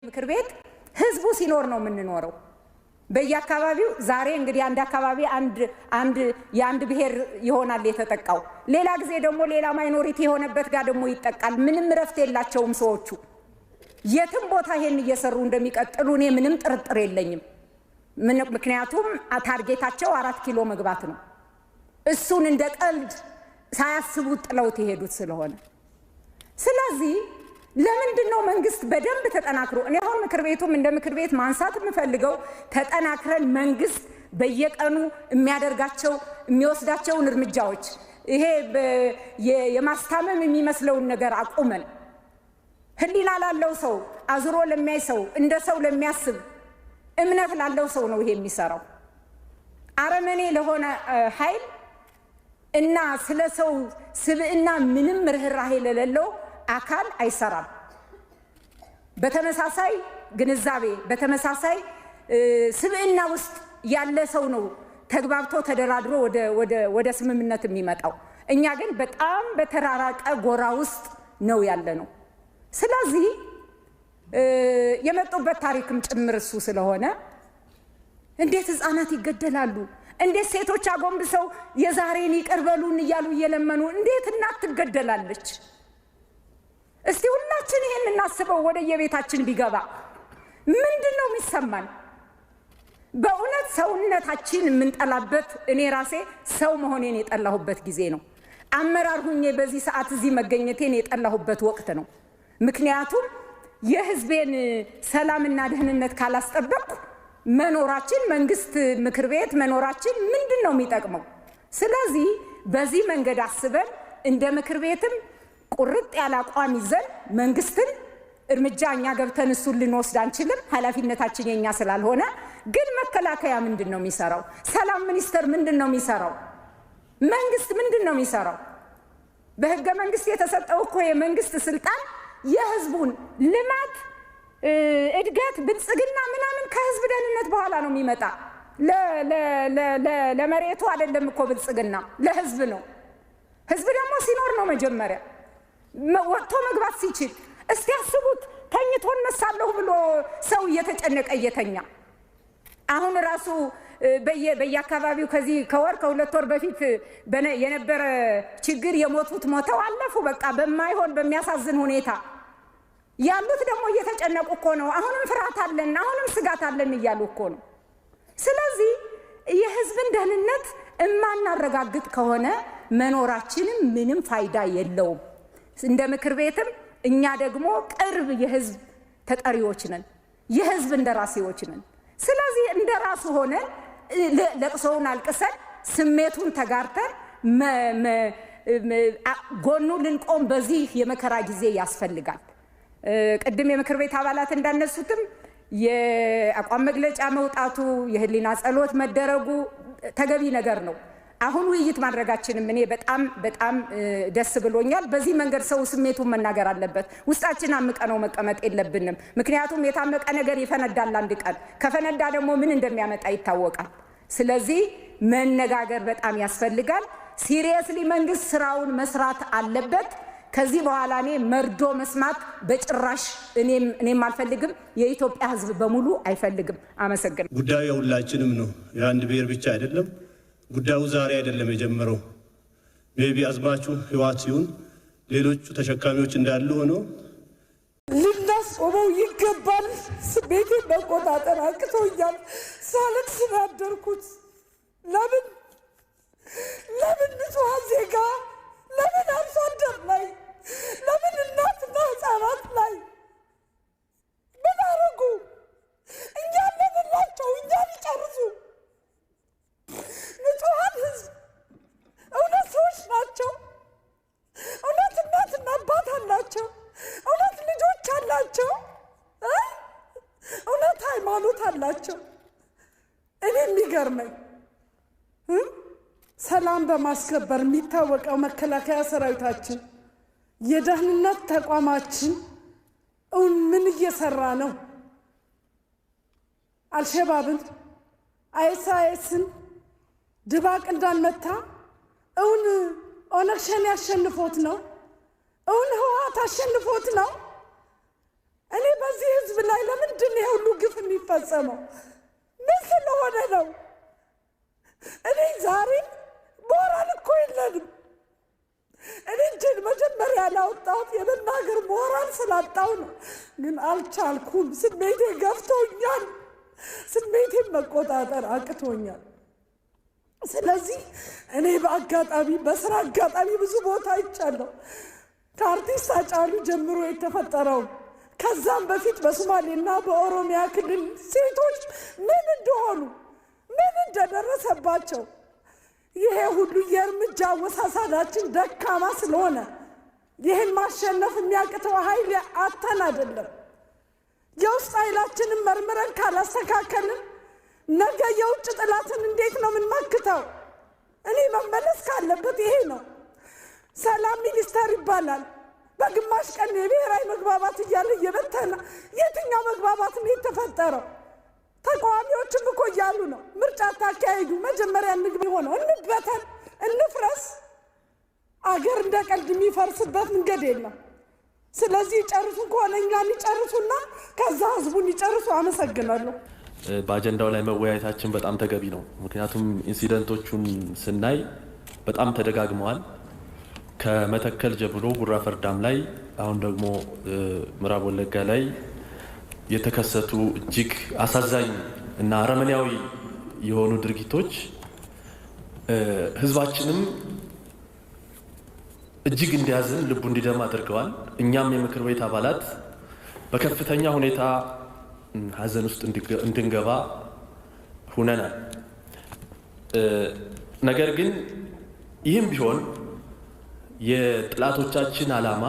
ምክር ቤት ህዝቡ ሲኖር ነው የምንኖረው። በየአካባቢው ዛሬ እንግዲህ አንድ አካባቢ አንድ አንድ የአንድ ብሔር ይሆናል የተጠቃው፣ ሌላ ጊዜ ደግሞ ሌላ minority የሆነበት ጋር ደግሞ ይጠቃል። ምንም እረፍት የላቸውም ሰዎቹ። የትም ቦታ ይሄን እየሰሩ እንደሚቀጥሉ እኔ ምንም ጥርጥር የለኝም። ምክንያቱም target ኣቸው 4 ኪሎ መግባት ነው። እሱን እንደ ቀልድ ሳያስቡት ጥለውት የሄዱት ስለሆነ፣ ስለዚህ ለምንድን ነው መንግስት በደንብ ተጠናክሮ፣ እኔ አሁን ምክር ቤቱም እንደ ምክር ቤት ማንሳት የምፈልገው፣ ተጠናክረን መንግስት በየቀኑ የሚያደርጋቸው የሚወስዳቸውን እርምጃዎች፣ ይሄ የማስታመም የሚመስለውን ነገር አቁመን፣ ህሊና ላለው ሰው፣ አዙሮ ለሚያይ ሰው፣ እንደ ሰው ለሚያስብ፣ እምነት ላለው ሰው ነው ይሄ የሚሰራው። አረመኔ ለሆነ ኃይል እና ስለ ሰው ስብዕና ምንም ርኅራሄ ለሌለው አካል አይሰራም። በተመሳሳይ ግንዛቤ፣ በተመሳሳይ ስብዕና ውስጥ ያለ ሰው ነው ተግባብቶ ተደራድሮ ወደ ስምምነት የሚመጣው። እኛ ግን በጣም በተራራቀ ጎራ ውስጥ ነው ያለነው። ስለዚህ የመጡበት ታሪክም ጭምር እሱ ስለሆነ፣ እንዴት ህፃናት ይገደላሉ? እንዴት ሴቶች አጎንብሰው የዛሬን ይቅር በሉን እያሉ እየለመኑ እንዴት እናት ትገደላለች? እስቲ ሁላችን ይሄን እናስበው። ወደ የቤታችን ቢገባ ምንድን ነው የሚሰማን? በእውነት ሰውነታችን የምንጠላበት፣ እኔ ራሴ ሰው መሆኔን የጠላሁበት ጊዜ ነው። አመራር ሁኜ በዚህ ሰዓት እዚህ መገኘቴን የጠላሁበት ወቅት ነው። ምክንያቱም የህዝቤን ሰላምና ደህንነት ካላስጠበቅኩ መኖራችን፣ መንግስት፣ ምክር ቤት መኖራችን ምንድን ነው የሚጠቅመው? ስለዚህ በዚህ መንገድ አስበን እንደ ምክር ቤትም ቁርጥ ያለ አቋም ይዘን መንግስትን እርምጃ፣ እኛ ገብተን እሱን ልንወስድ አንችልም፣ ኃላፊነታችን የኛ ስላልሆነ። ግን መከላከያ ምንድን ነው የሚሰራው? ሰላም ሚኒስቴር ምንድን ነው የሚሰራው? መንግስት ምንድን ነው የሚሰራው? በህገ መንግስት የተሰጠው እኮ የመንግስት ስልጣን የህዝቡን ልማት፣ እድገት፣ ብልጽግና ምናምን ከህዝብ ደህንነት በኋላ ነው የሚመጣ። ለመሬቱ አይደለም እኮ ብልጽግና፣ ለህዝብ ነው። ህዝብ ደግሞ ሲኖር ነው መጀመሪያ ወጥቶ መግባት ሲችል። እስቲ አስቡት፣ ተኝቶ እነሳለሁ ብሎ ሰው እየተጨነቀ እየተኛ፣ አሁን ራሱ በየአካባቢው ከዚህ ከወር ከ2 ወር በፊት የነበረ ችግር፣ የሞቱት ሞተው አለፉ። በቃ በማይሆን በሚያሳዝን ሁኔታ ያሉት ደግሞ እየተጨነቁ እኮ ነው። አሁንም ፍርሃት አለን፣ አሁንም ስጋት አለን እያሉ እኮ ነው። ስለዚህ የህዝብን ደህንነት እማናረጋግጥ ከሆነ መኖራችንም ምንም ፋይዳ የለውም። እንደ ምክር ቤትም እኛ ደግሞ ቅርብ የህዝብ ተጠሪዎች ነን፣ የህዝብ እንደራሴዎች ነን። ስለዚህ እንደ ራሱ ሆነን ለቅሶውን አልቅሰን ስሜቱን ተጋርተን ጎኑ ልንቆም በዚህ የመከራ ጊዜ ያስፈልጋል። ቅድም የምክር ቤት አባላት እንዳነሱትም የአቋም መግለጫ መውጣቱ፣ የህሊና ጸሎት መደረጉ ተገቢ ነገር ነው። አሁን ውይይት ማድረጋችንም እኔ በጣም በጣም ደስ ብሎኛል። በዚህ መንገድ ሰው ስሜቱን መናገር አለበት። ውስጣችን አምቀነው መቀመጥ የለብንም። ምክንያቱም የታመቀ ነገር ይፈነዳል አንድ ቀን። ከፈነዳ ደግሞ ምን እንደሚያመጣ ይታወቃል። ስለዚህ መነጋገር በጣም ያስፈልጋል። Seriously መንግስት ስራውን መስራት አለበት። ከዚህ በኋላ እኔ መርዶ መስማት በጭራሽ እኔም አልፈልግም። የኢትዮጵያ ሕዝብ በሙሉ አይፈልግም። አመሰግናለሁ። ጉዳዩ የሁላችንም ነው። የአንድ ብሔር ብቻ አይደለም። ጉዳዩ ዛሬ አይደለም የጀመረው። Maybe አዝማቹ ህወሓት ሲሆን ሌሎቹ ተሸካሚዎች እንዳሉ ሆኖ ልናስቆመው ይገባል። ስሜቴን መቆጣጠር አቅቶኛል። ሳለቅስ ነው ያደርኩት። ለምን፣ ለምን ንጹሐን ዜጋ፣ ለምን አርሶ አደር ላይ፣ ለምን እናትና ህፃናት ላይ ምን አረጉ? እኛ ለምንላቸው እኛ ሊጨርሱ ንጹሐን ህዝብ እውነት ሰዎች ናቸው። እውነት እናትና አባት አላቸው። እውነት ልጆች አላቸው። እውነት ሃይማኖት አላቸው። እኔ የሚገርመኝ ሰላም በማስከበር የሚታወቀው መከላከያ ሰራዊታችን፣ የደህንነት ተቋማችን እውን ምን እየሰራ ነው? አልሸባብን፣ አይኤስአይኤስን ድባቅ እንዳልመታ እውን ኦነግ ሸኔ አሸንፎት ነው? እውን ህወሓት አሸንፎት ነው? እኔ በዚህ ህዝብ ላይ ለምን የሚፈጸመው? ምን ስለሆነ ነው? እኔ ዛሬ ሞራል እኮ የለንም። እኔ እጄን መጀመሪያ ያላወጣሁት የመናገር ሞራል ስላጣው ነው። ግን አልቻልኩም። ስሜቴ ገፍቶኛል። ስሜቴን መቆጣጠር አቅቶኛል። ስለዚህ እኔ በአጋጣሚ፣ በስራ አጋጣሚ ብዙ ቦታ አይቻለሁ። ከአርቲስት ሃጫሉ ጀምሮ የተፈጠረው፣ ከዛም በፊት በሶማሌና በኦሮሚያ ክልል ሴቶች ምን እንደሆኑ፣ ምን እንደደረሰባቸው፣ ይሄ ሁሉ የእርምጃ አወሳሳዳችን ደካማ ስለሆነ፣ ይህን ማሸነፍ የሚያቅተው ኃይል አተን አይደለም። የውስጥ ኃይላችንን መርምረን ካላስተካከልን ነገ የውጭ ጠላትን እንዴት ነው የምንመክተው? እኔ መመለስ ካለበት ይሄ ነው። ሰላም ሚኒስተር ይባላል። በግማሽ ቀን የብሔራዊ መግባባት እያለ እየበተነ፣ የትኛው መግባባት ነው የተፈጠረው? ተቃዋሚዎችም እኮ እያሉ ነው፣ ምርጫ ታካሄዱ መጀመሪያ እንግባ የሆነው እንበተን፣ እንፍረስ። አገር እንደ ቀልድ የሚፈርስበት መንገድ የለም። ስለዚህ ይጨርሱ ከሆነ እኛን ይጨርሱና ከዛ ህዝቡን ይጨርሱ። አመሰግናለሁ። በአጀንዳው ላይ መወያየታችን በጣም ተገቢ ነው። ምክንያቱም incident ኦቹን ስናይ በጣም ተደጋግመዋል። ከመተከል ጀምሮ ጉራ ፈርዳም ላይ፣ አሁን ደግሞ ምዕራብ ወለጋ ላይ የተከሰቱ እጅግ አሳዛኝ እና አረመኔያዊ የሆኑ ድርጊቶች ህዝባችንም እጅግ እንዲያዝን፣ ልቡ እንዲደማ አድርገዋል። እኛም የምክር ቤት አባላት በከፍተኛ ሁኔታ ሀዘን ውስጥ እንድንገባ ሁነናል። ነገር ግን ይህም ቢሆን የጥላቶቻችን ዓላማ